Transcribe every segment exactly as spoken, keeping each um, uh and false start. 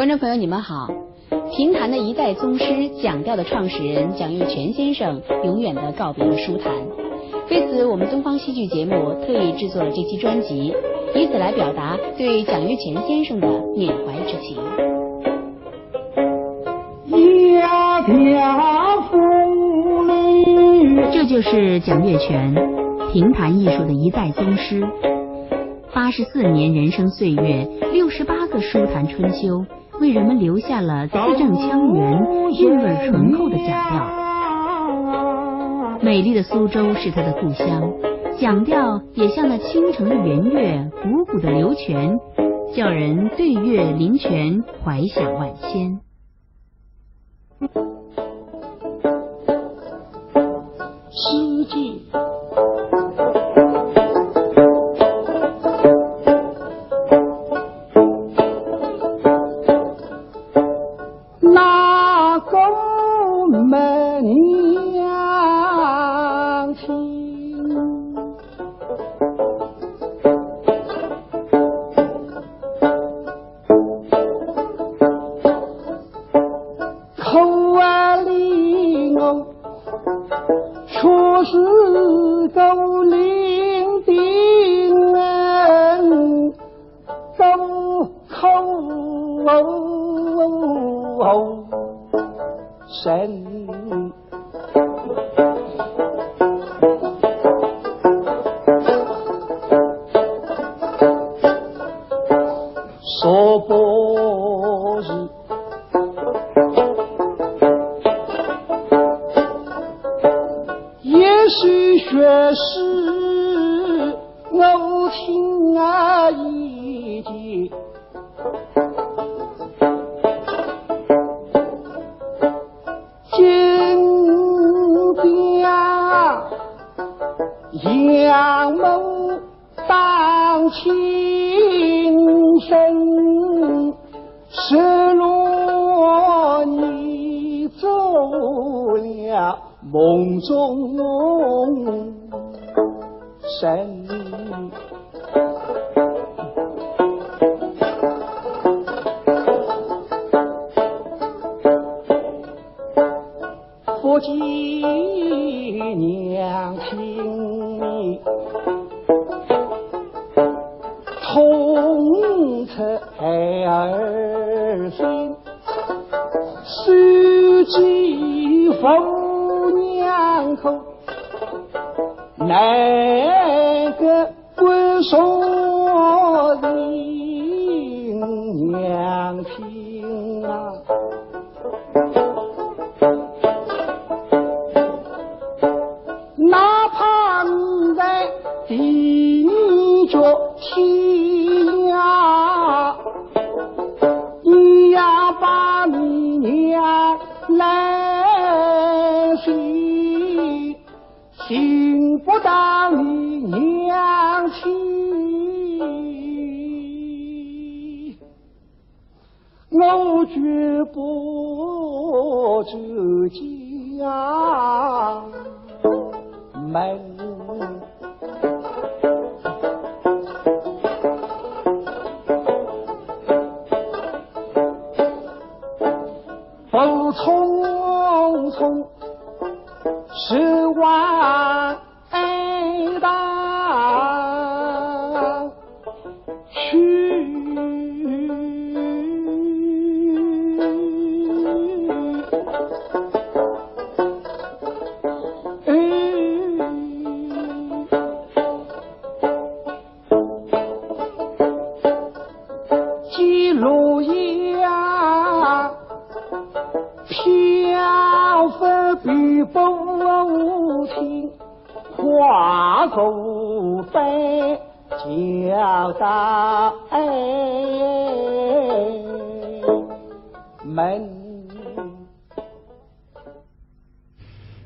观众朋友，你们好。评弹的一代宗师蒋调的创始人蒋月泉先生永远地告别了书坛。为此，我们东方戏剧节目特意制作了这期专辑，以此来表达对蒋月泉先生的缅怀之情。这就是蒋月泉，评弹艺术的一代宗师。八十四年人生岁月，六十八个书坛春秋，为人们留下了字正腔圆、韵味醇厚的蒋调。美丽的苏州是他的故乡，蒋调也像那倾城的圆月，汩汩的流泉，叫人对月临泉，怀想万千。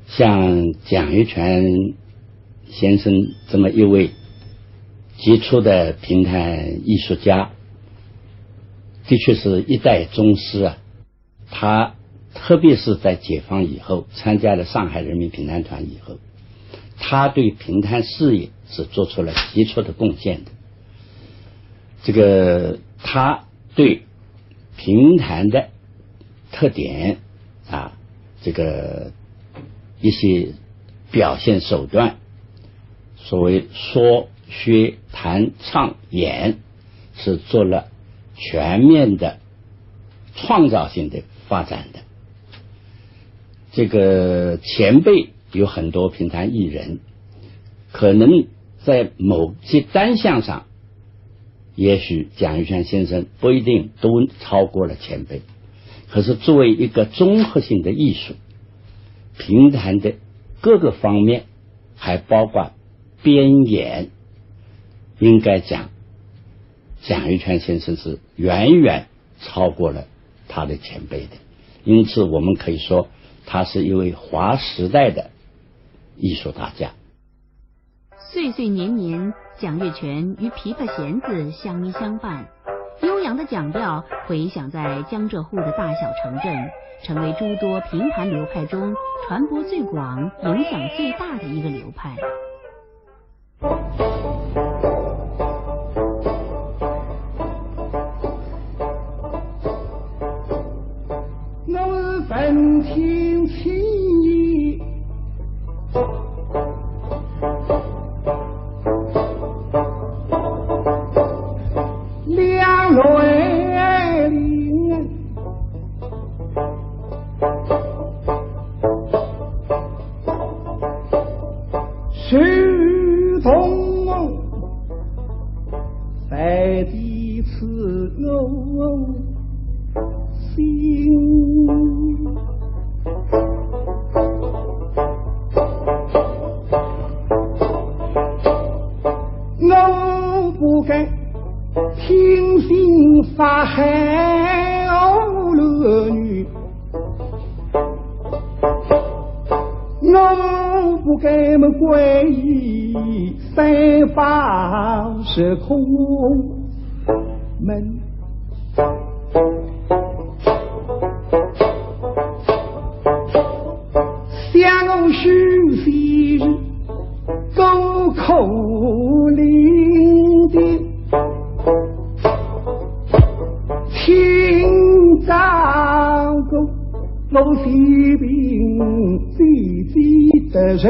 像蒋月泉先生这么一位杰出的评弹艺术家，的确是一代宗师啊。他特别是在解放以后，参加了上海人民评弹团以后，他对评弹事业是做出了杰出的贡献的。这个他对评弹的特点啊，这个一些表现手段，所谓说、学、弹、唱、演，是做了全面的创造性的发展的。这个前辈有很多评弹艺人，可能在某些单项上，也许蒋玉泉先生不一定都超过了前辈，可是作为一个综合性的艺术，评弹的各个方面，还包括编演，应该讲，蒋玉泉先生是远远超过了他的前辈的。因此，我们可以说，他是一位划时代的艺术大家。岁岁年年，蒋月泉与琵琶弦子相依相伴，悠扬的蒋调回响在江浙沪的大小城镇，成为诸多评弹流派中传播最广、影响最大的一个流派。我闻听起，两泪临。 是同在彼此我心。我不敢 听信法海无论女，我不敢么归依三法是空门。想我许仙 孤苦伶仃，请照顾我，随便姐姐得人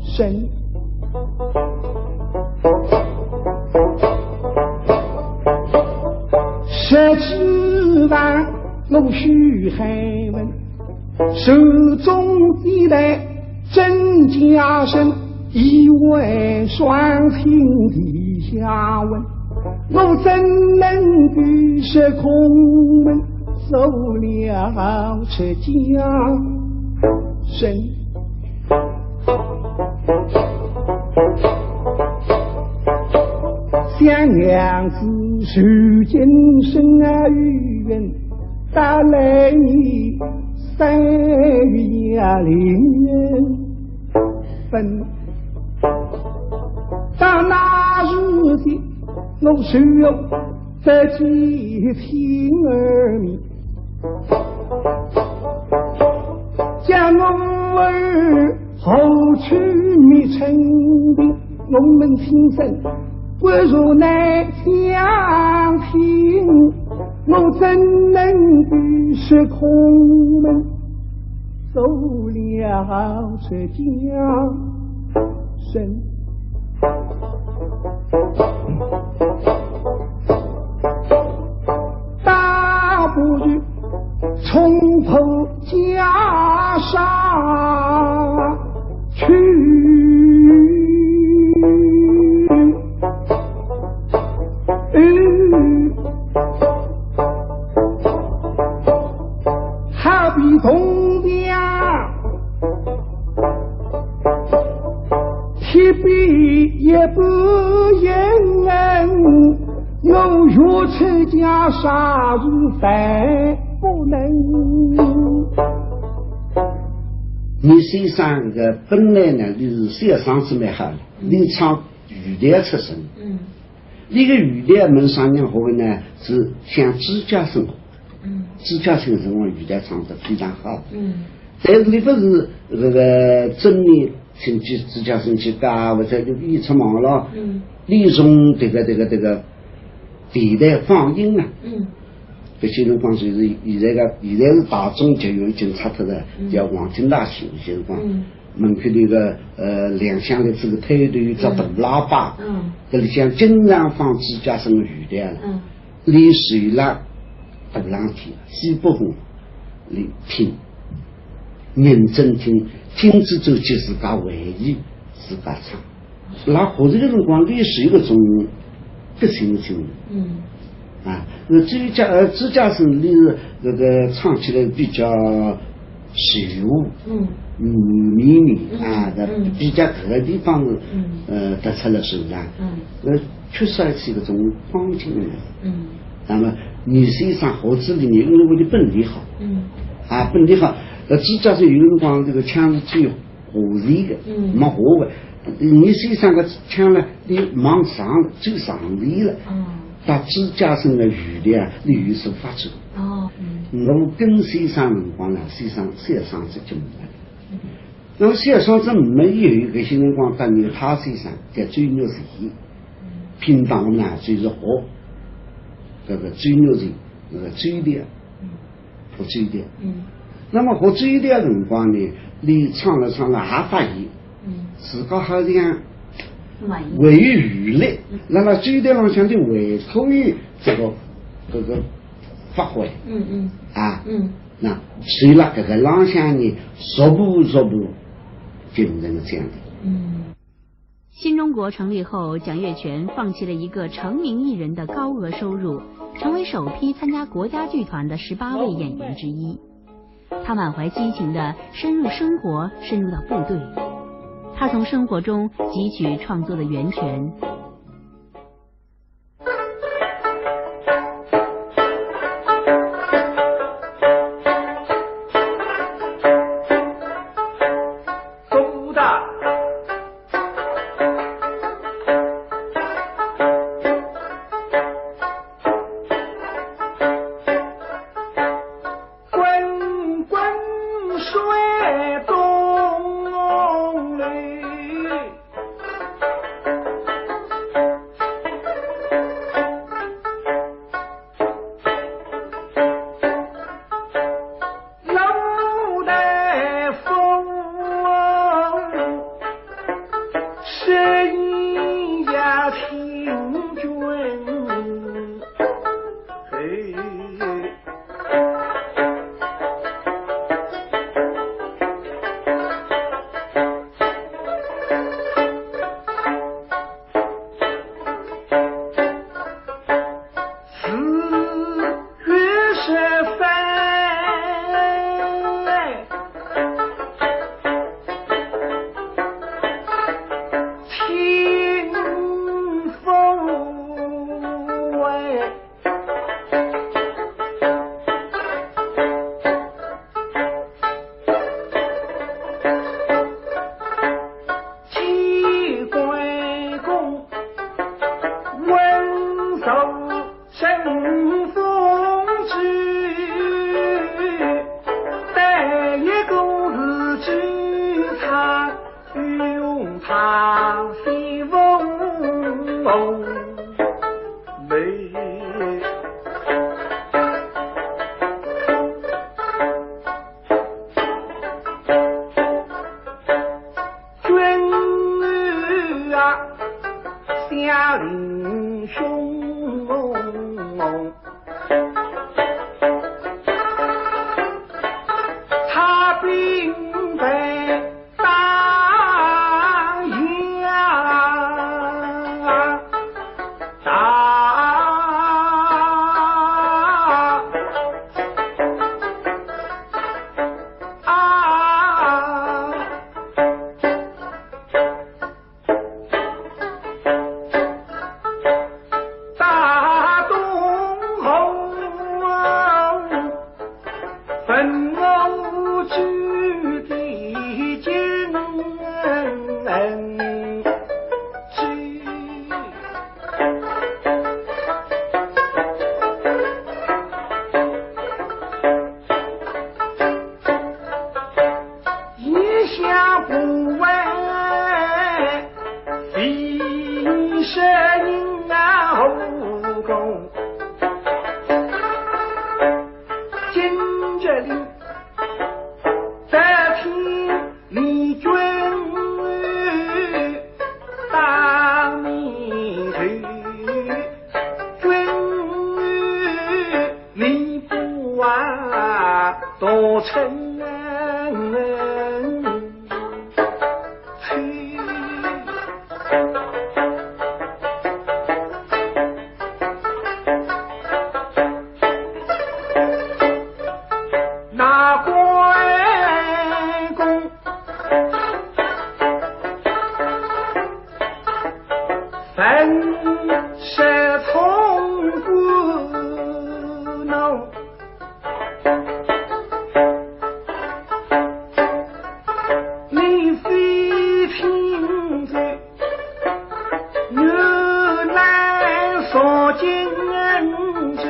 身。十指望我许仙门， 手中提来真假身，一问双亲地下问，我怎能不是空门，做了出家人？想娘子受尽深啊，有缘 到来年三月廿零分，到那时节，我就要得见亲儿面，叫我儿 何处觅春的，我们亲身不如来相请，我怎能不是空门做了出家人？大不如冲破 袈裟去。好比铜墙 铁壁也不言，我欲出家啥事万不能。你先生搿个本来呢，就是小嗓子蛮好的，你唱豫调出身，嗯，你个豫调门上人好呢，是像朱家生，嗯，朱家生辰光豫调唱得非常好，嗯，但是你勿是搿个正面 请去朱家生去讲，或者有演出忙了，嗯，你从这个这个这个电台放映啊，嗯，搿歇辰光就是现在个，现在是大众教育已经拆脱了，嗯。叫黄金大学，搿歇辰光。嗯。门口头个，呃，两厢的这个推头有只大喇叭，嗯。搿里向经常放朱家生的序调了。嗯。俚坐辣大浪天，西北风，俚听，认真听，听仔之后就自家回忆，自家唱。 辣学习个辰光，俚是一个种个性情。嗯。啊，那朱家，呃，朱家生俚是那个唱起来比较柔和，嗯。软绵绵啊，嗯，那嗯。比较搿个地方是，嗯。呃，突出了是吧？嗯。呃，缺少一些搿种方劲的。嗯。那么，女先生学子里面，因为我的本领好，嗯。啊，本领好，呃，朱家生有辰光这个腔是最 和弦个，嗯。蛮和个。女先生个腔呢，俚往上，走上来了。嗯。但朱家生的序调啊，俚有所发展。哦，嗯。我跟先生辰光呢，先生小生子就没了。嗯。那么小生子没有，搿歇辰光搭俚个太先生叫周玉泉，嗯。拼档呢，就是学搿个周玉泉，搿个周调。嗯。 学周调。嗯。那么学周调辰光呢，俚唱了唱了也发现，嗯。自家好像蛮有，还有余力，嗯。那么周调浪向头还可以这个，这个发挥。嗯，嗯。啊，嗯。那所以呢，搿个浪向呢，逐步逐步就变成了这样的。嗯。 新中国成立后，蒋月泉放弃了一个成名艺人的高额收入，成为首批参加国家剧团的十八位演员之一。他满怀激情地深入生活，深入到部队。他从生活中汲取创作的源泉。 滚滚水东流。 老大风，声音呀听君。嘿。 四月十三，清风哎。 见关公，问候春风去，但一个是朱常用他西风梅。 君啊，下令凶猛，他兵在当阳大。 啊，大东侯啊，文武举地金枝。 一下不问，非是人啊，后宫。那关公本是从官哦，你非听者，原来所见人者。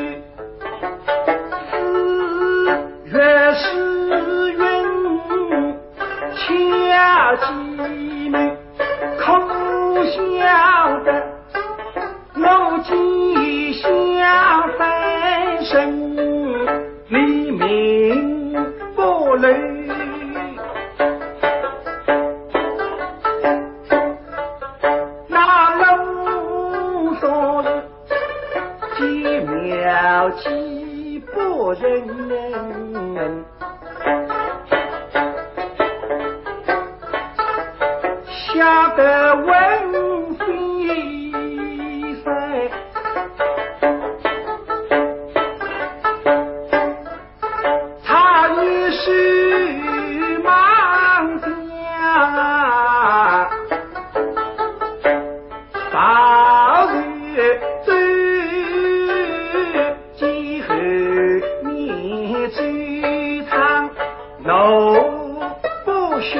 四月时运，巧计谋，可晓得我犄角翻身，黎明不露。那路上 见妙计不能，吓得魂飞魄散。 他一时忙下，早日走，今后面追唱我不休。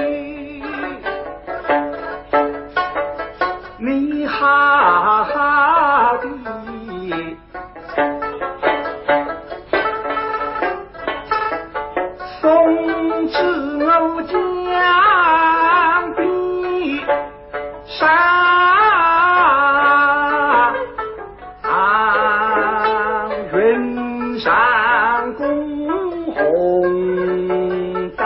你好好的 送至我江边上，云上公红。 大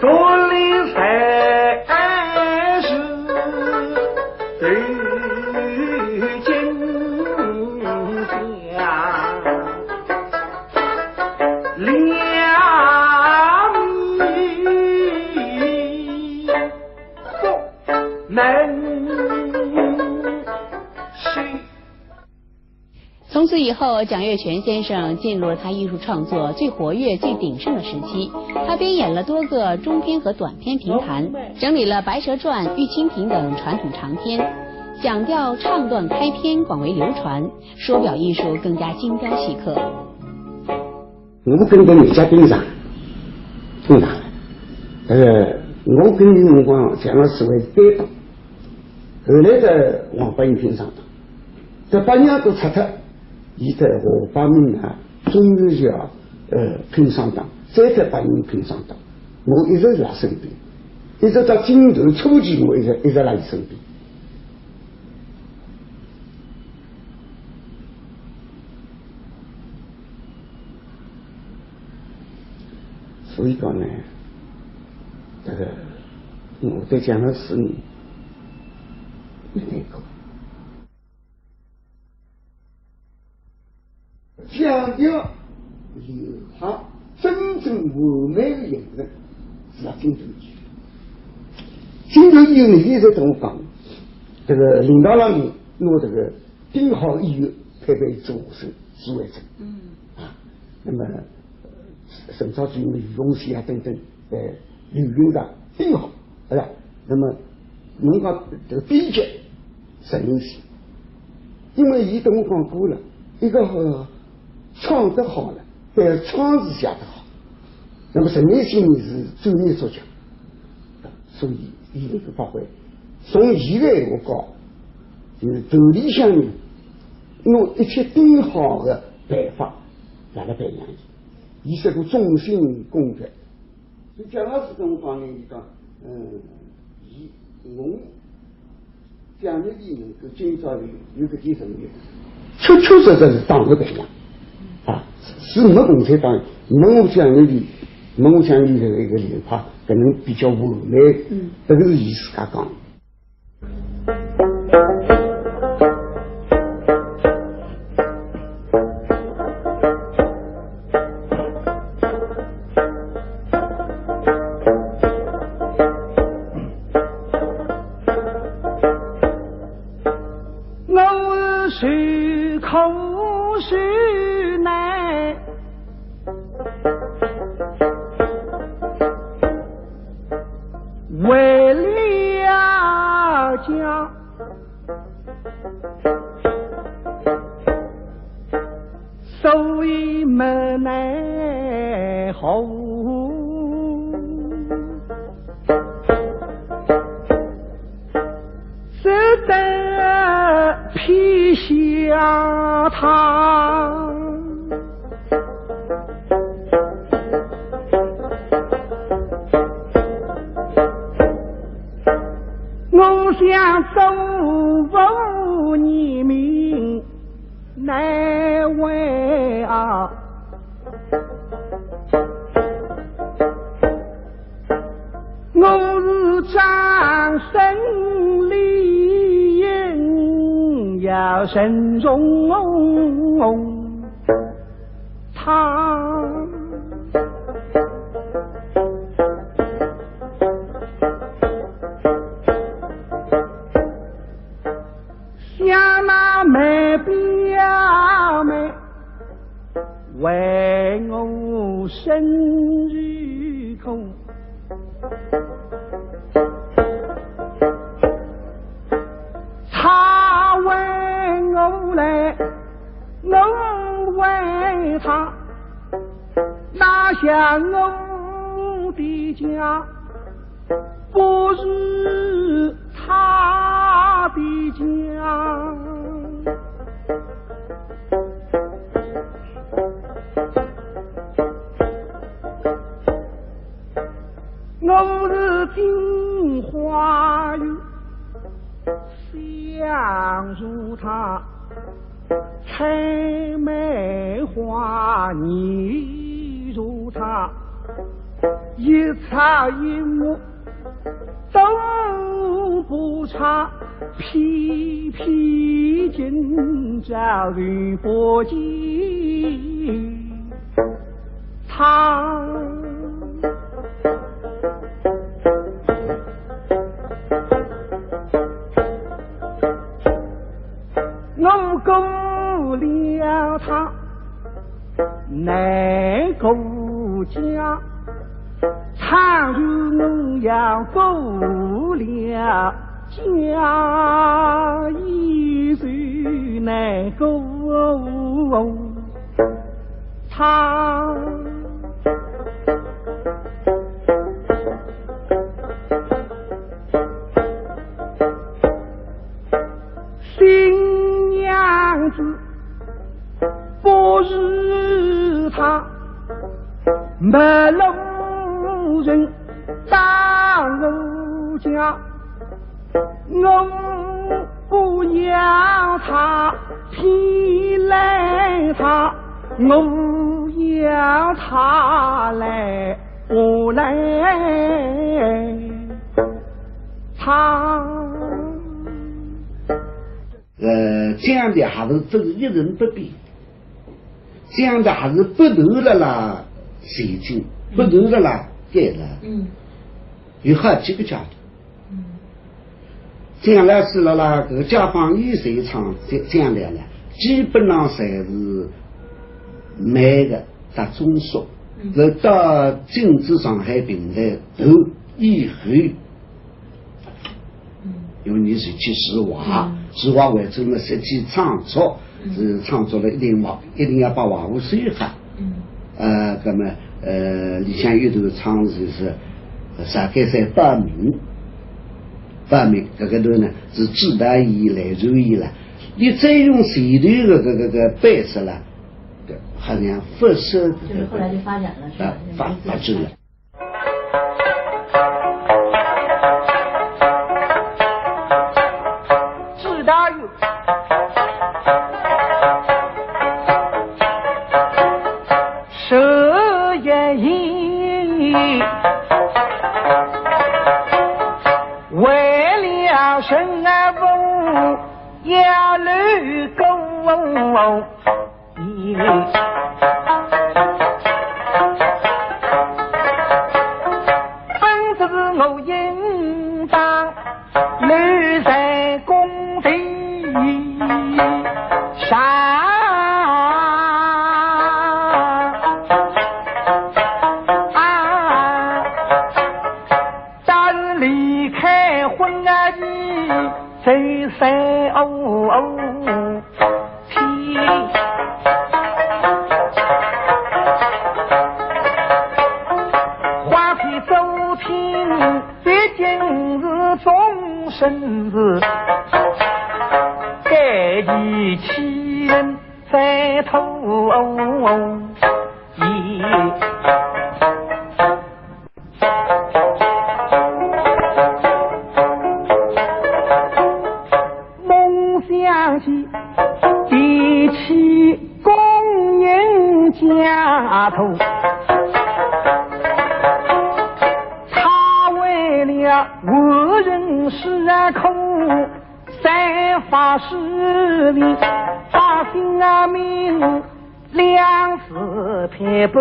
断令三十对金甲，两米不能收。 从此以后，蒋月泉先生进入了他艺术创作最活跃、最鼎盛的时期。他编演了多个中篇和短篇评弹，整理了《白蛇传》《玉蜻蜓》等传统长篇，蒋调唱段开篇广为流传，说表艺术更加精雕细刻。 我跟着人家拼场，拼场。呃，我跟伊辰光，像是为单档。后来的王八爷拼双档，在八娘都拆脱，伊在何百明啊，中间就要，呃，拼双档，再在八娘拼双档。我一直辣身边，一直到京剧初期，我一直，一直辣伊身边。 所以讲呢，这个我对蒋老师呢，没那个。讲究有他真正完美的形成，是要京剧艺术。京剧艺术呢，一直跟我讲，这个领导让你拿这个 顶好的演员配备一只和声，是为主。嗯。啊，那么，呃，陈朝君、李凤喜啊等等，呃，刘云达顶好，对吧？那么，侬讲这个编剧，陈立新，因为伊跟我讲过了，一个好，唱得好了，但是唱词写得好。那么陈立新呢是专业作家，所以伊能够发挥。从现在我讲， 就是头里向呢，用一切顶好的办法辣辣培养伊，伊是个终身功德。所以蒋老师跟我讲呢，伊讲，嗯，伊，我，蒋月泉能够今朝有，有搿点成就，确确实实是党的培养，啊，是没共产党，没我蒋月泉，没我蒋月泉搿个流派，可能比较完美，嗯。搿个是伊自家讲。受苦受难为了家，所以没奈何。 只得撇下他。我想祖父年迈难为啊， 我是张生理应要慎重他。想那梅表妹 为我生日苦。他为我来，我为他，哪像我的家 不是他的家。我是金花玉，镶入他 采梅花，你如他，一草一木都不差，偏偏今朝遇不见他。 我过了他难过家，倘若我要过了家，也是难过 他。新娘子不是他，没路人到我家。 我不要他，偏赖他，我要他来，我来他。呃，讲的还是这个一成不变，讲的还是不断了啦前进，不断了啦改了。嗯。有好几个阶段。 嗯。蒋老师辣辣搿个解放以前唱，蒋，蒋介石呢，基本上侪是慢个搭中速，嗯。搿到进入上海评弹头以后，嗯。因为伊是去实话，嗯。实话为主么，实际创作， 是创作了一定要，一定要把话务说好。嗯。呃，那么，呃，里向有一段唱就是，呃，上海山报名，报名，搿个段呢，是指导伊、来传伊了。你再用前头个搿个搿个背诗了，搿好像勿是搿个，就是后来就发展了，是吧？啊，发，发展了。 知道有十言意，为了生活要留个 本是我应当留在工地。哦，天，花天酒地，毕竟是众生事，该其欺人再吐也。 梦想起第七功名家徒，他为了无人是苦，在法事里把性命两次撇不。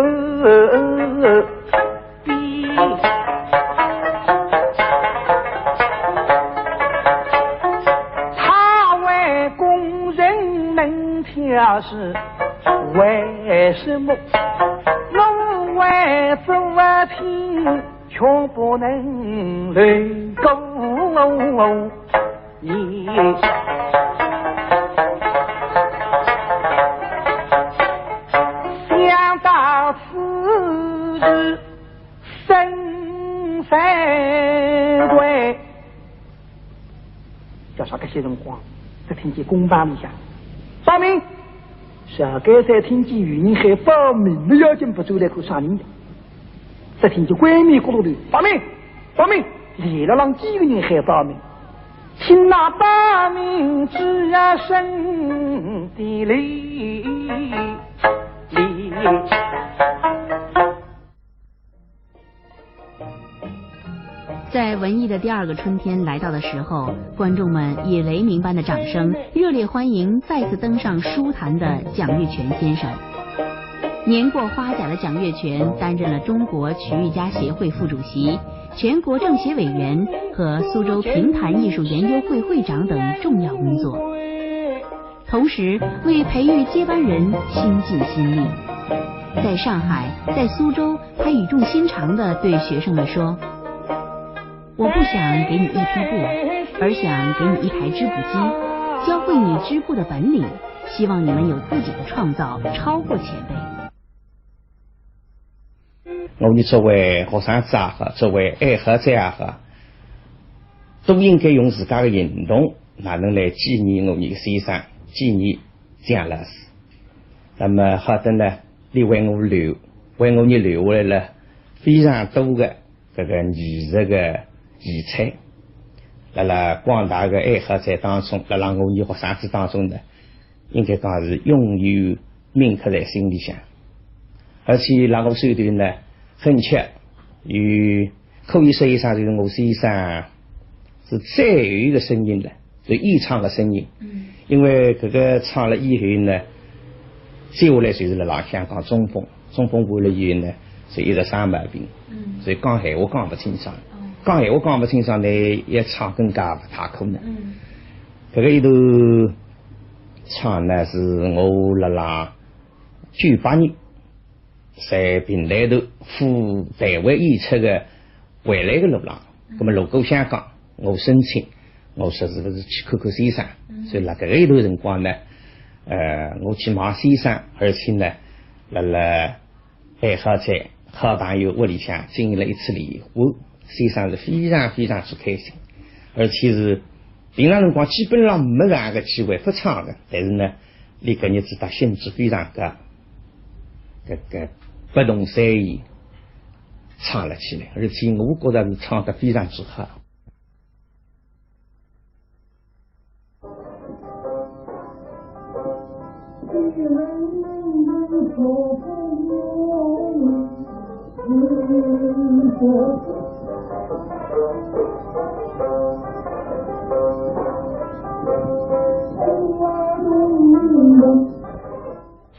他为工人能挑事，为什么我为做天却不能留过你？想到此事， 心生愧。叫啥？搿歇辰光，只听见公堂里向，报名。小刚才听见有人喊报名，要紧跑出来看啥人。只听见闺蜜咕噜噜，报名，报名，连了浪几个人喊报名，请拿报名之人的来。 在文艺的第二个春天来到的时候，观众们以雷鸣般的掌声，热烈欢迎再次登上书坛的蒋月泉先生。年过花甲的蒋月泉担任了中国曲艺家协会副主席、全国政协委员和苏州评弹艺术研究会会长等重要工作。 同时为培育接班人倾尽心力。在上海，在苏州，他语重心长地对学生们说：“我不想给你一匹布，而想给你一台织补机，教会你织布的本领，希望你们有自己的创造，超过前辈。” 我伲作为学生子也好，作为爱好者也好，都应该用自家个行动，哪能来纪念我伲个先生，纪念蒋老师。那么好得呢，伊为我留，为我伲留下来了非常多个搿个艺术个遗产。辣辣广大个爱好者当中，辣辣我伲学生子当中呢， 应该讲是永远铭刻在心里向。而且辣我手头呢，很巧，有，可以说得上就是我先生是最后一个声音了，就演唱个声音。嗯。因为搿个唱了以后呢，接下来就是辣辣香港中风，中风完了以后呢，就一直生毛病，嗯。所以讲闲话讲勿清爽。哦。讲闲话讲勿清爽呢，要唱更加勿大可能。嗯。 搿个一段唱呢，是我辣辣九八年在评弹团赴台湾演出个回来个路浪，嗯。葛末路过香港，我申请，我说是勿是去看看先生？嗯。所以辣搿个一段辰光呢，呃，我去望先生，而且呢，辣辣 爱好者好朋友屋里向进行了一次联欢，先生是非常非常之开心，而且是平常辰光基本上没搿样个机会勿唱个，但是呢，伊搿日子搭兴致非常高，搿个不动声色唱了起来，而且我觉得是唱得非常之好。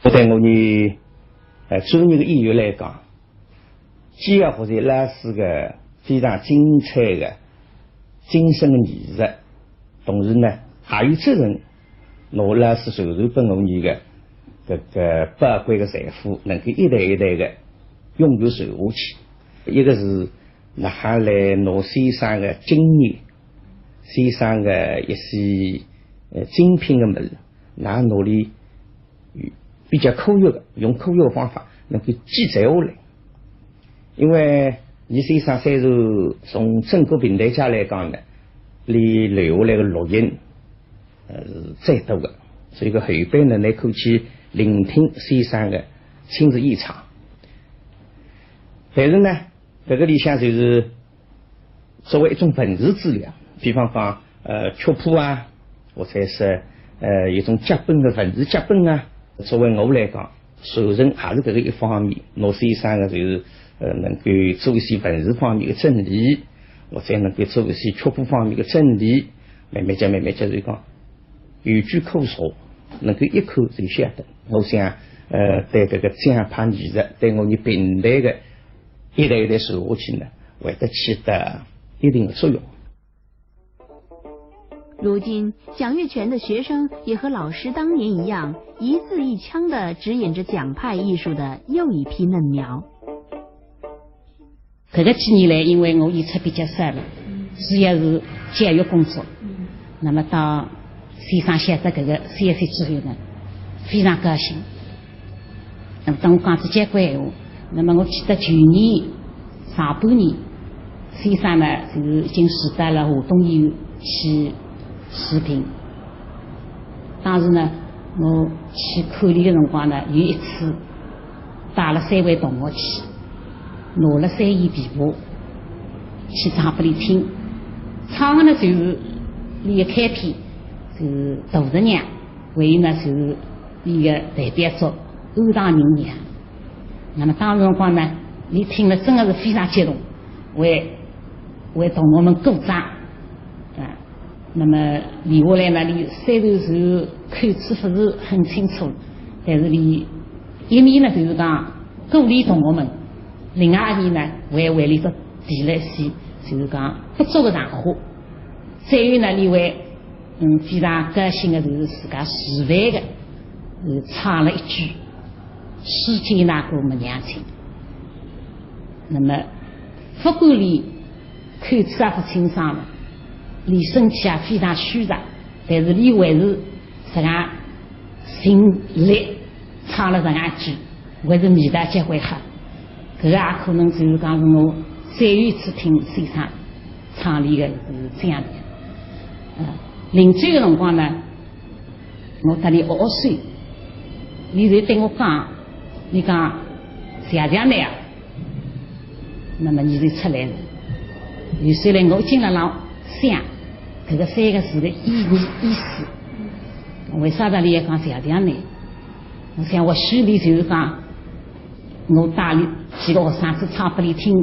对我伲，呃，专业个演员来讲， 既要学习老师个非常精彩个精神个艺术，同时呢，还有责任拿老师传授拨我伲个搿个宝贵个财富，能够一代一代个永远传下去。一个是哪哈来拿先生个经验，先生个一些呃，精品个物事，㑚拿俚比较科学个，用科学个方法能够记载下来。因为倪先生虽然从整个评弹界来讲呢，俚留下来个录音，呃，是最多个，所以讲后辈呢，乃可以去聆听先生个亲自演唱。但是呢，搿个里向就是作为一种文字资料，比方讲，呃，曲谱啊，或者是，呃，一种脚本个文字脚本啊，作为我来讲，传承还是搿个一方面，拿先生个就是，呃，能够做一些文字方面个整理，或者能够做一些曲谱方面个整理，慢慢叫，慢慢叫，就讲，有据可查，能够一看就晓得。我想，呃，对搿个讲派艺术，对我们评弹个一代一代传下去呢，会得起到一定的作用。如今，蒋月泉的学生也和老师当年一样，一字一腔地指引着蒋派艺术的又一批嫩苗。搿个几年来，因为我演出比较少了，主要是教育工作。那么当先生晓得搿个消息之后呢，非常高兴。那么当我讲仔交关闲话，那么我记得去年上半年，先生呢，就是已经住到了华东医院去治病。当时呢，我去看俚个辰光呢，有一次带了三位同学去，拿了三弦琵琶去唱拨俚听。唱个呢，就是俚个开篇，就是杜十娘，还有呢，就是俚个代表作《安唐人娘》。那么当时辰光呢，俚听了真个是非常激动，为为同学们鼓掌啊。那么俚下来呢，俚虽然是口齿勿是很清楚，但是俚一面呢，就是讲鼓励同学们，另外一面呢，还为俚笃提了一些，就是讲不足个场化。再有呢，俚还，嗯，非常高兴个，就是自家示范个，呃，唱了一句《世间那个木娘亲》。那么，不管俚口齿也勿清爽了，俚身体也非常虚弱，但是俚还是实梗尽力唱了实梗一句，还是味道交关好。搿个也可能就是讲是我最后一次听先生唱俚个就是这样的。呃，临走个辰光呢，我搭俚握握手，俚就对我讲，俚讲，谢谢㑚啊。那么俚就出来了。有时来我经常辣想，搿个三个字的意义意思，为啥道理要讲谢谢㑚？我想或许俚就是讲，我带几个学生子唱拨俚听，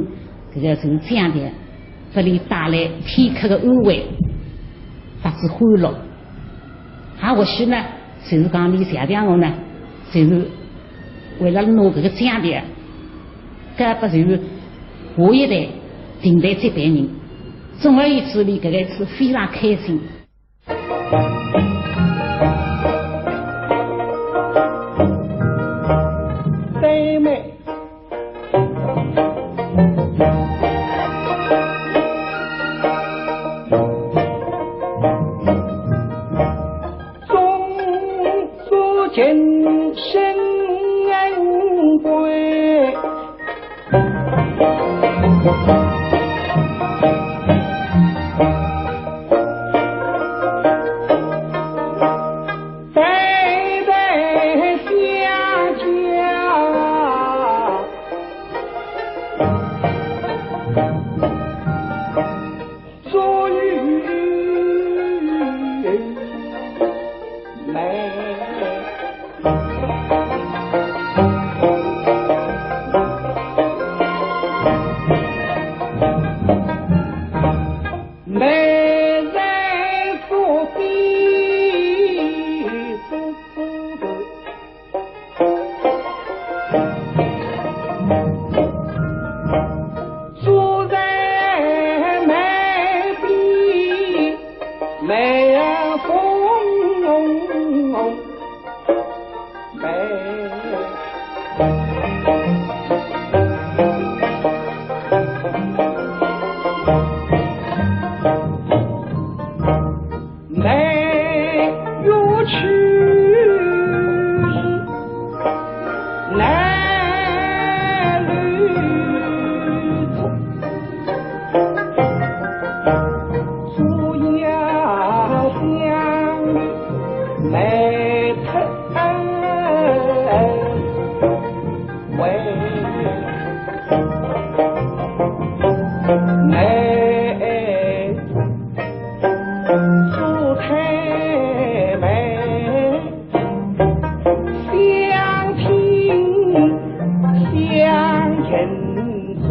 搿个就是这样的，拨俚带来片刻的安慰，搭仔欢乐。也或许呢，就是讲俚谢谢我呢，就是为了拿搿个奖牌，交拨就是下一代评弹接班人。总而言之，俚搿个一次非常开心。对没？哎，哎，喂，哎，祝太妹，想听乡音作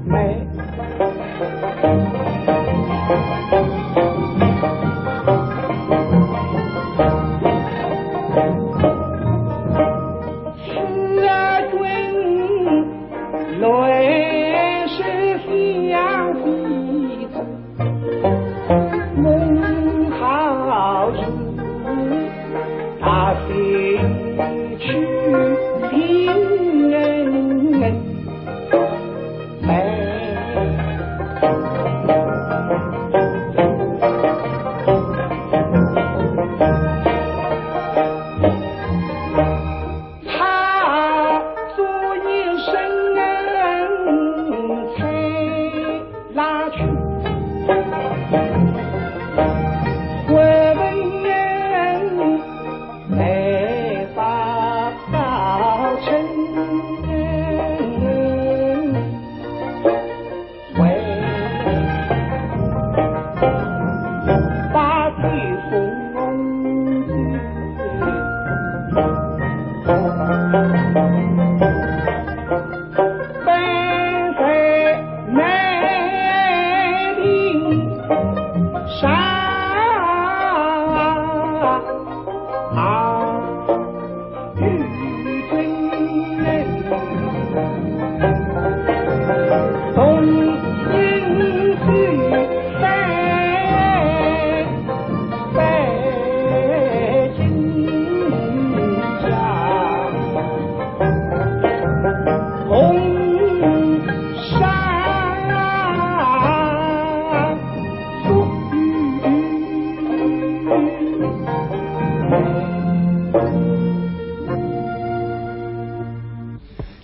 美。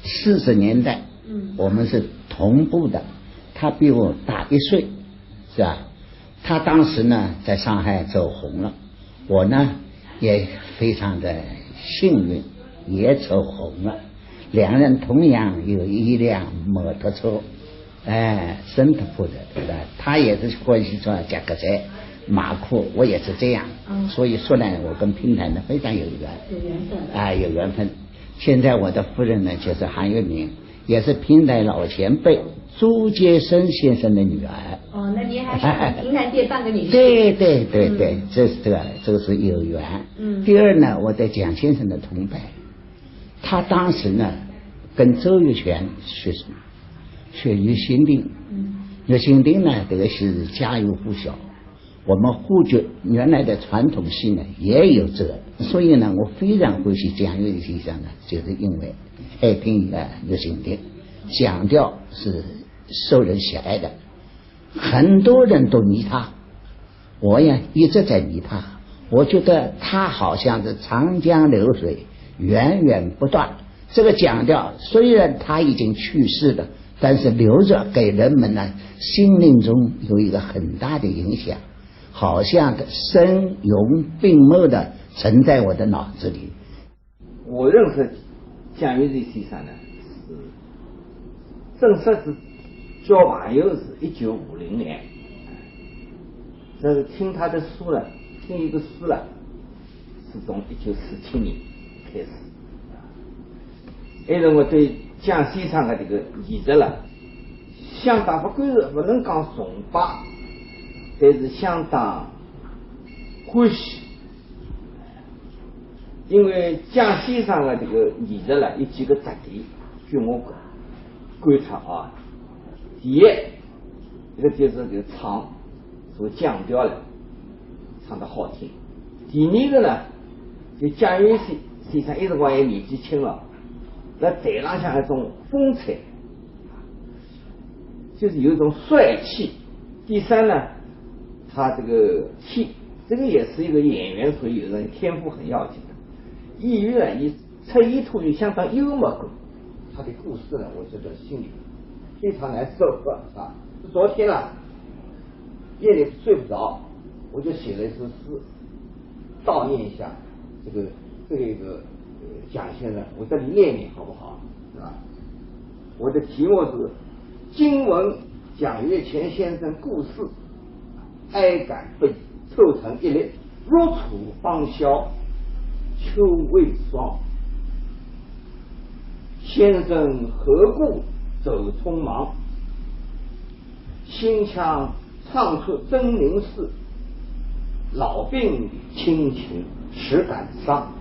四十年代，嗯，我们是同步的，他比我大一岁，是吧？他当时呢，在上海走红了，我呢，也非常的幸运，也走红了。两人同样有一辆摩托车，哎，森特普的，对吧？他也是欢喜穿夹克衫、马裤，我也是这样。嗯。所以说呢，我跟评弹呢非常有缘。有缘分。啊，有缘分。现在我的夫人呢，就是韩月明，也是评弹老前辈朱杰生先生的女儿。哦，那您还是评弹界半个女婿。对，对，对，对，嗯。这是这个，这个是有缘。嗯。第二呢，我在蒋先生的同辈，他当时呢，跟周玉泉学什么？学《玉蜻蜓》。嗯。《玉蜻蜓》呢，这个是家喻户晓。我们沪剧原来的传统戏呢，也有这个，所以呢，我非常欢喜蒋月泉先生呢，就是因为爱听啊《玉蜻蜓》，蒋调是受人喜爱的，很多人都迷他。 我也一直在迷他，我觉得他好像是长江流水，源源不断。这个蒋调虽然他已经去世了，但是留着给人们呢，心灵中有一个很大的影响，好像深永并茂的存在我的脑子里。 我认识蒋月泉先生呢，是正式是交朋友是一九五零年，但是听他的书了，听一个书了，是从一九四七年开始。因为我对蒋先生的这个艺术了，相当不敢说不能讲崇拜，但是相当欢喜。 因为蒋先生的这个艺术了，有几个特点，据我观察啊，第一，这个就是这个唱，所讲调了，唱得好听。第二个呢，就蒋月泉先生一辰光也年纪轻了，辣台浪向一种风采， 就是有一种帅气。第三呢，他这个气，这个也是一个演员所有的天赋很要紧的。演员呢，伊出演脱口相当幽默感。他的故事呢，我觉得心里非常难受啊。是昨天啊，夜里睡不着，我就写了一首诗，悼念一下这个这个一个呃蒋先生，我这里念念好不好？是吧？我的题目是《今闻蒋月泉先生故逝，哀感不已，凑成一联》。若楚方萧，秋未霜。先生何故走匆忙？ 新腔唱出真名世，老病亲情实感伤。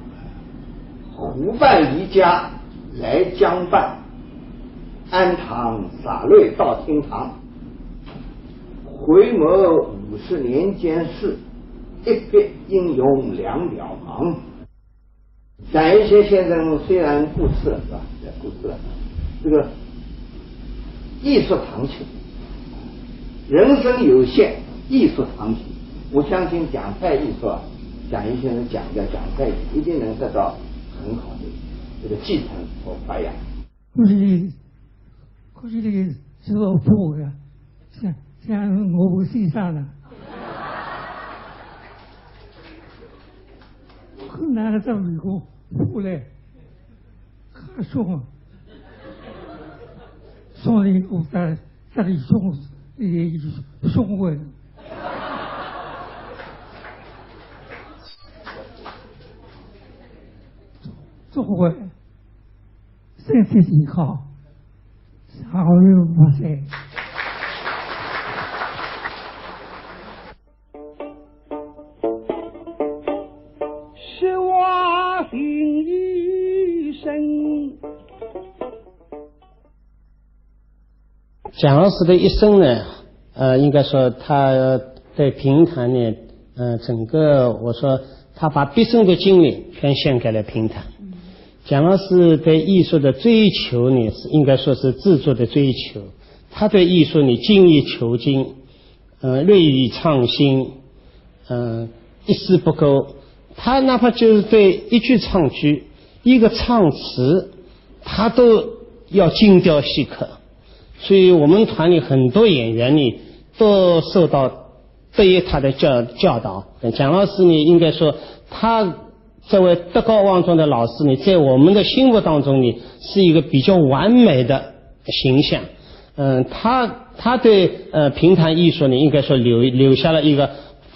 湖畔一家来相伴，安堂洒泪到厅堂。回首五十年间事，一别英雄两渺茫。 蒋月泉先生虽然故世了，是吧？也故世了，这个艺术长青，人生有限，艺术长青。我相信蒋派艺术啊，蒋月泉先生讲的蒋派艺术一定能得到很好的这个继承和发扬。估计，估计这个是我父的，像像我父先生的。 拿了这么一个布来，很凶啊，送了一个在这里凶，也凶我。中国身体健康，长命百岁。 是我心一生。蒋老师的一生呢，呃，应该说他对评弹呢，呃，整个我说他把毕生的精力全献给了评弹。蒋老师对艺术的追求呢，是应该说是执着的追求。他对艺术呢，精益求精， 呃，锐意创新，呃，一丝不苟。他哪怕就是对一句唱句，一个唱词，他都要精雕细刻。所以我们团里很多演员呢，都受到对于他的教教导。蒋老师呢，应该说他 这位德高望重的老师呢，在我们的心目当中呢，是一个比较完美的形象。嗯，他他对呃评弹艺术呢，应该说留留下了一个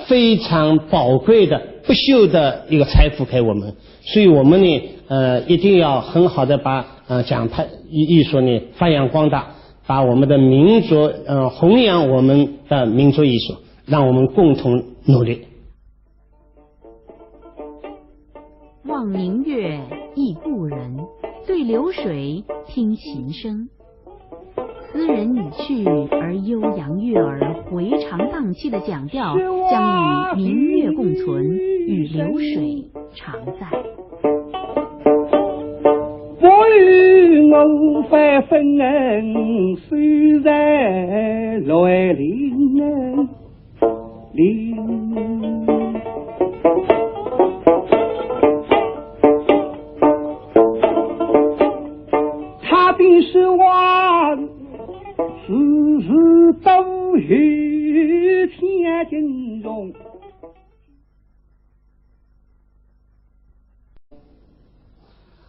非常宝贵的、不朽的一个财富给我们。所以我们呢，呃，一定要很好的把呃讲派艺艺术呢发扬光大，把我们的民族呃弘扬我们的民族艺术，让我们共同努力。 望明月，忆故人，对流水听琴声。斯人已去，而悠扬悦耳、回肠荡气的蒋调，将与明月共存，与流水常在。不与我分身，守在乱林。 他的说话字字都有天经中。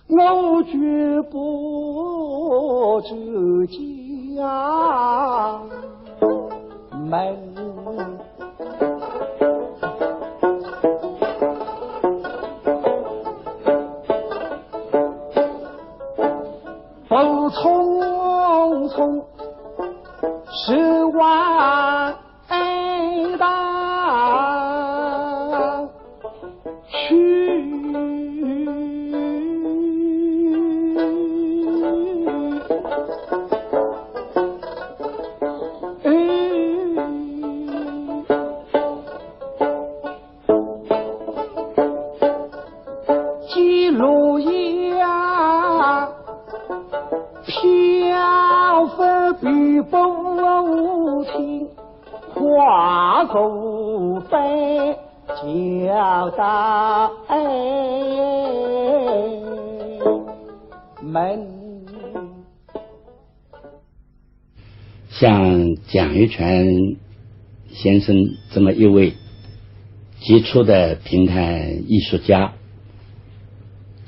我绝不走家门。不匆匆，是晚 哀悼去。寄落叶，飘忽比不清。 花如飞，交到爱门。像蒋月泉先生这么一位杰出的评弹艺术家，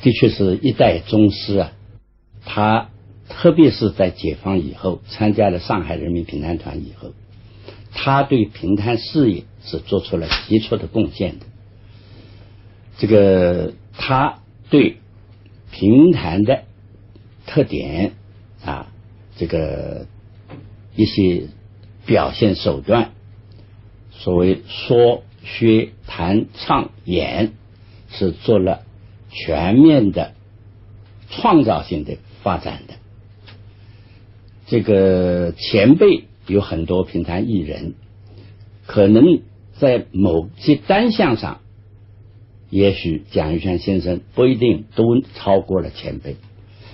的确是一代宗师啊。他特别是在解放以后，参加了上海人民评弹团以后，他对评弹事业是做出了杰出的贡献的。这个他对评弹的特点啊，这个一些表现手段，所谓说、学、弹、唱、演，是做了全面的创造性的发展的。这个前辈有很多评弹艺人，可能在某些单项上，也许蒋玉泉先生不一定都超过了前辈，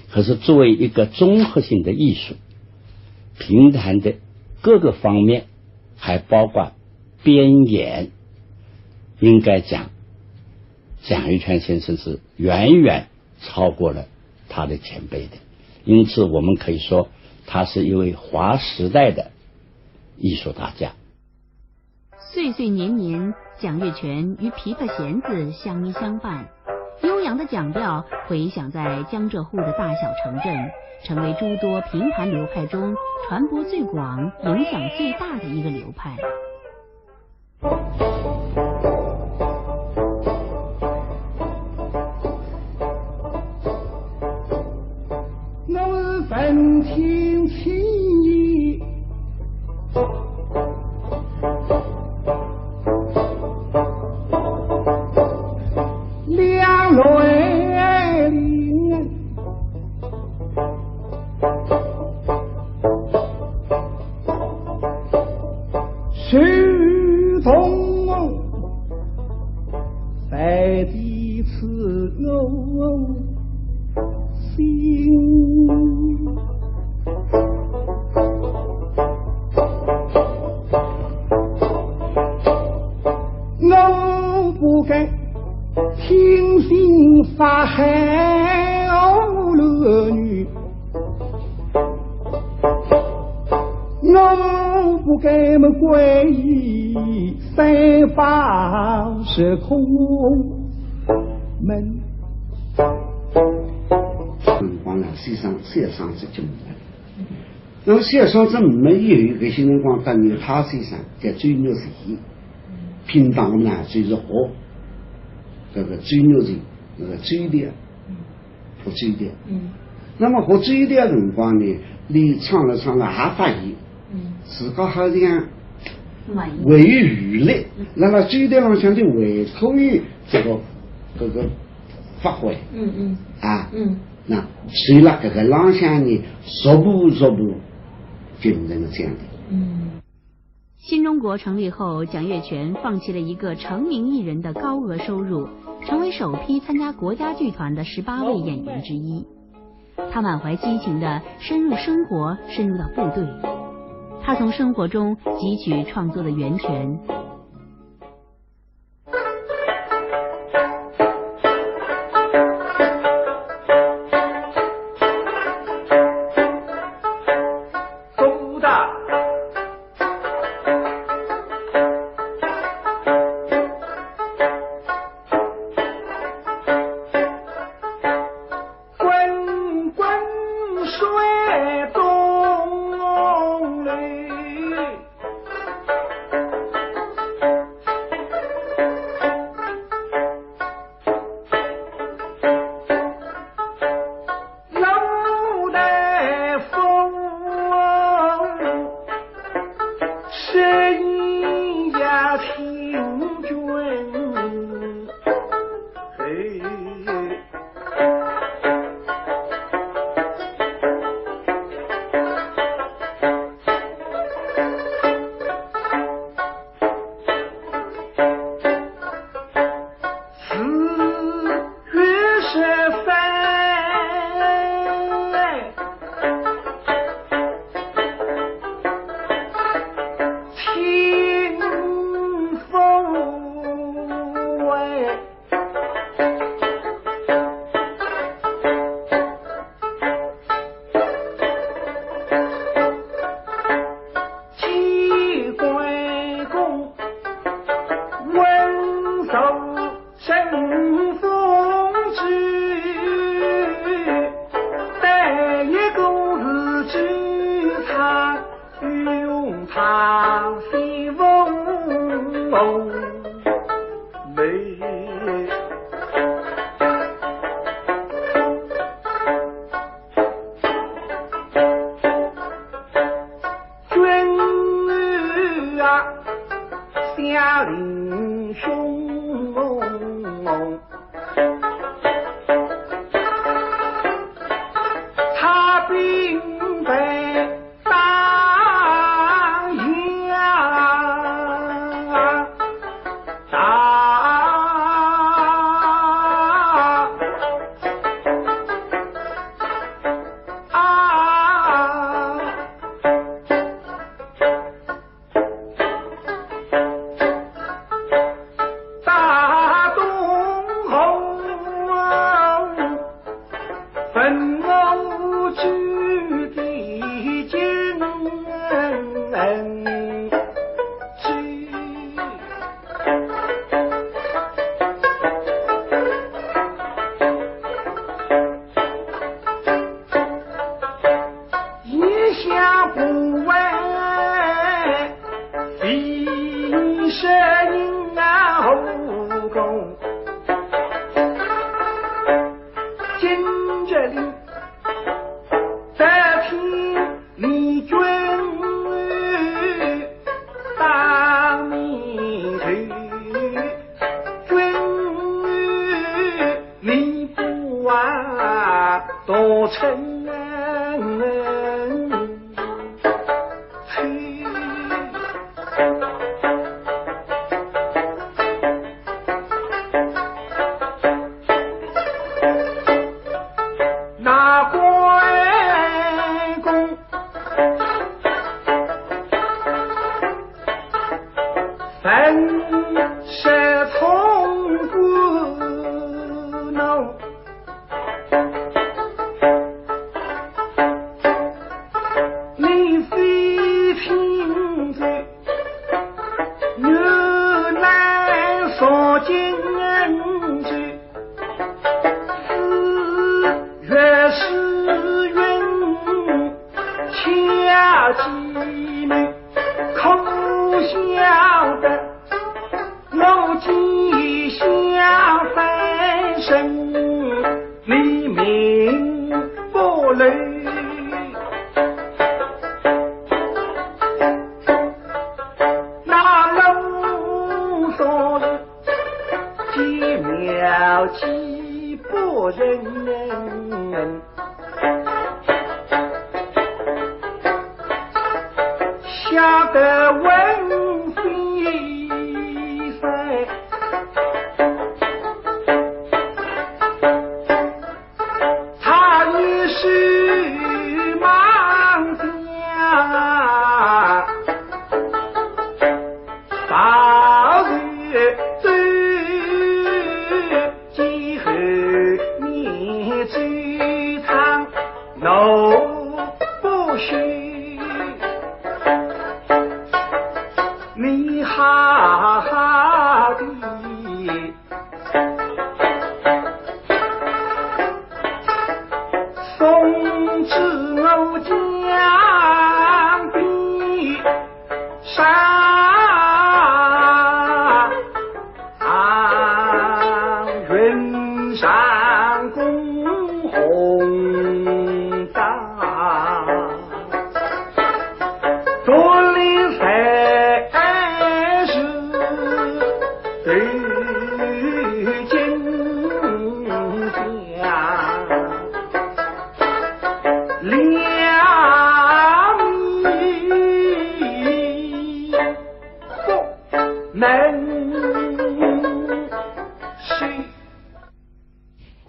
可是作为一个综合性的艺术，评弹的各个方面，还包括编演，应该讲，蒋玉泉先生是远远超过了他的前辈的。因此，我们可以说，他是一位划时代的艺术大家。岁岁年年，蒋月泉与琵琶弦子相依相伴，悠扬的蒋调回响在江浙沪的大小城镇，成为诸多评弹流派中传播最广、影响最大的一个流派。辰光呢，先生，先生是搿么个。那么先生搿么有一个辰光，当年他先生叫周玉泉，拼档呢，就是学搿个周玉泉，搿个周调，学周调。那么学周调辰光呢，伊唱了唱了也发现，自家好像还有余力，那么周调浪向头还可以这个，搿个发挥。啊，那所以呢，搿个浪向呢，逐步逐步形成了这样的。新中国成立后，蒋月泉放弃了一个成名艺人的高额收入，成为首批参加国家剧团的十八位演员之一。他满怀激情地深入生活，深入到部队。他从生活中汲取创作的源泉。君啊，下令凶猛，他兵在当阳大。 啊，大东侯分我主的金枝。 一下不为非是人啊，后宫今这里得听 你君当面去，君你不啊多成去。 那关公本是从军哦，你非听着，原来所见之。 四月时运，巧计谋，可晓得我计下翻身，你命不留。那路上 见妙计不仁，吓得魂飞魄散。 他一时忙下，早日走，今后你走趟路不许，你好好地 送至我江边上，云上共红灯。 独立才是对今天两米不能是。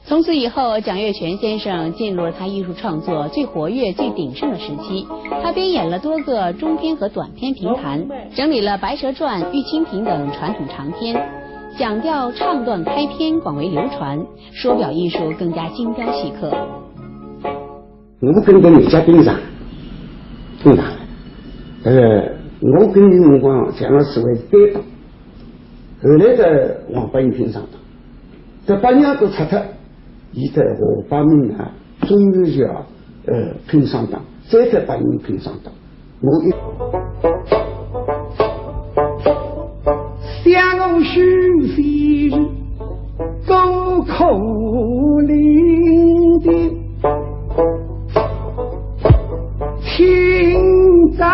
从此以后，蒋月泉先生进入了他艺术创作最活跃、最鼎盛的时期。他编演了多个中篇和短篇评弹，整理了《白蛇传》《玉蜻蜓》等传统长篇，蒋调唱段开篇广为流传，说表艺术更加精雕细刻。我跟着人家拼上，拼上。呃，我跟你辰光，蒋老师为对档，后来的王八一拼上档。 搿八年都拆脱，伊在河北民啊，终于就要，呃，拼上档，再在八年拼上档。我一许仙是多可怜的，请照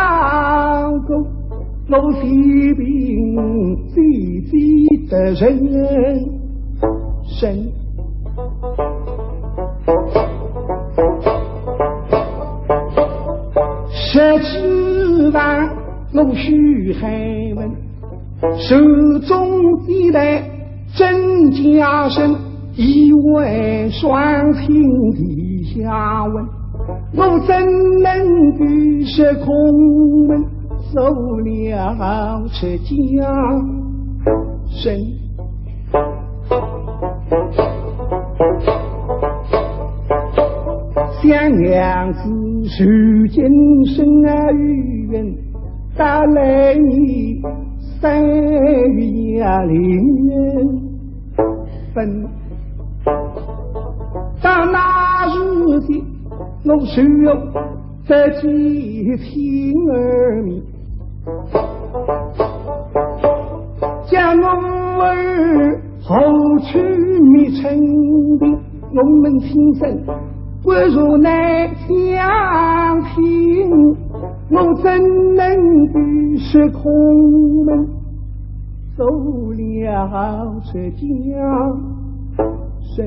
顾我，先平姐姐的人生。十指望我许仙门， 手中提来真假身，一为双亲地下问，我怎能够是空门，做了出家人？想娘子如今身啊有缘， 带来你三月零分。到那时节，我就要得见天儿面，叫我儿 何处觅春的？我们亲身不如来相请，我怎能够说空门，做了出家人？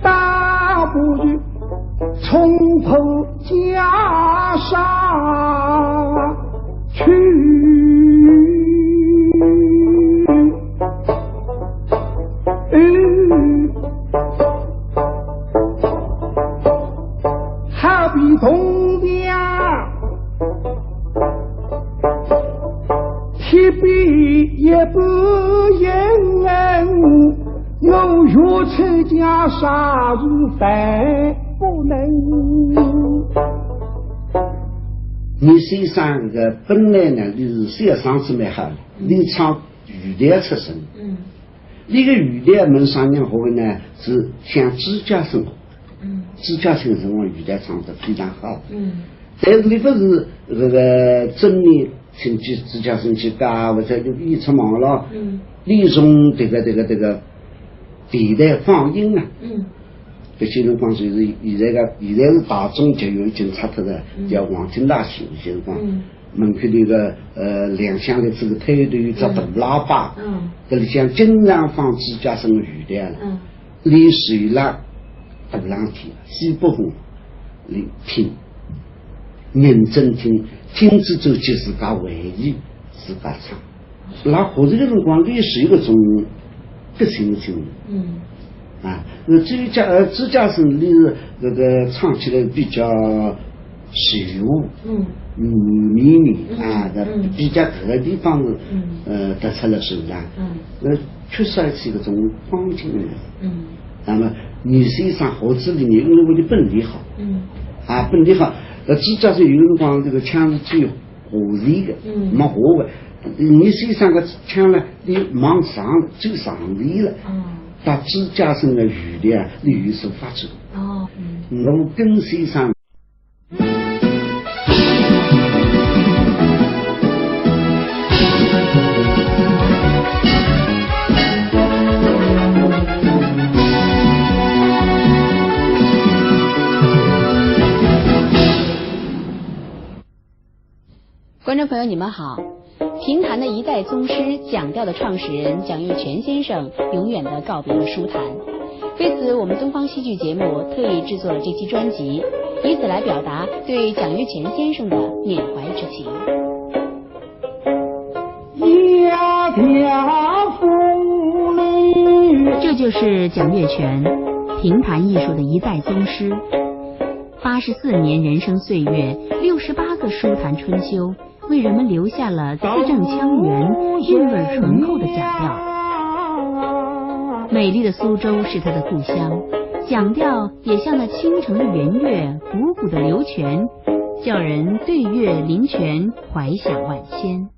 大不如冲破 袈裟去。好比铜墙铁壁也不言，我欲出家啥事办不能。 倪先生搿个本来呢，俚是小嗓子蛮好个，俚唱戏调出身。嗯。俚个戏调门上人学个呢，是像朱家生。嗯。朱家生辰光戏调唱得非常好。嗯。但是俚勿是搿个正面请去朱家生去讲，或者俚演出忙了，嗯。俚从迭个迭个迭个电台放映啊。嗯。 搿歇辰光就是现在个，现在是大众剧院已经拆脱了，嗯。叫黄金大戏，现在辰光，嗯。门口头个，呃，两厢头子个推头有只大喇叭，嗯。搿里向经常放朱家生个戏调了。嗯。俚坐辣大浪天，西北风，俚听，认真听，听仔之后就自家回忆，自家唱。 辣学习个辰光，俚是一个种个性情。嗯。啊，那朱家，呃，朱家生俚是搿个唱起来比较柔和，嗯。软绵绵，嗯，啊，嗯。比较搿个地方是，嗯。呃，突出了是勿啦？嗯。那缺少一些搿种方劲个人。嗯。那么倪先生学子里面，因为俚本领好，嗯。啊，本领好，呃，朱家生有辰光搿个腔是最 和弦个，嗯。蛮和个。倪先生个腔呢，俚往上，走上来了。嗯。搭朱家生个戏调啊，俚有所发展。哦，嗯。我跟先生 观众朋友，你们好。评弹的一代宗师，蒋调的创始人蒋月泉先生永远地告别了书坛。为此，我们东方戏剧节目特意制作了这期专辑，以此来表达对蒋月泉先生的缅怀之情。夜调风流。这就是蒋月泉，评弹艺术的一代宗师。八十四年人生岁月，六十八个书坛春秋， 为人们留下了字正腔圆、韵味醇厚的蒋调。美丽的苏州是他的故乡，蒋调也像那倾城的圆月，汩汩的流泉，叫人对月临泉，怀想万千。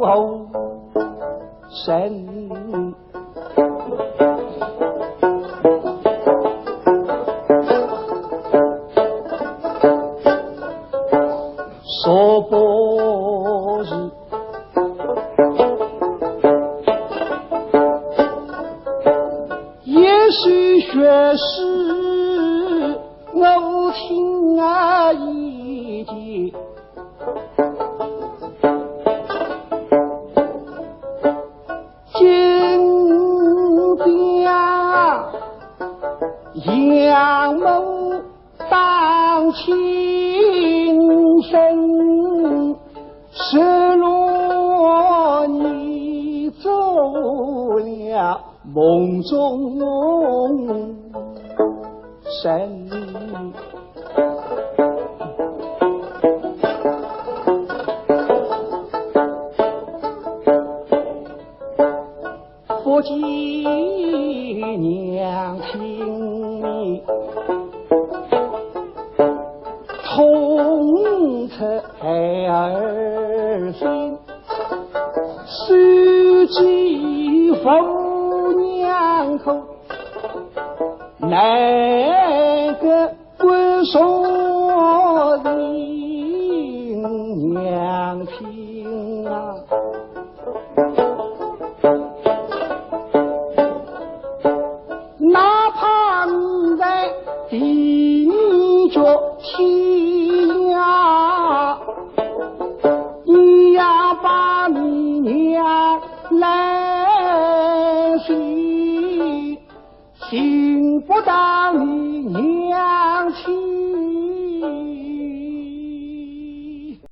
哦，神。说不是，也许学是我亲眼已见。 金边杨某当亲生，失落你走了梦中人。 不及娘亲你痛彻孩儿心，思及父娘苦，难得 不说你娘亲啊，哪怕你在地脚天涯，你也把你娘来寻，寻不到你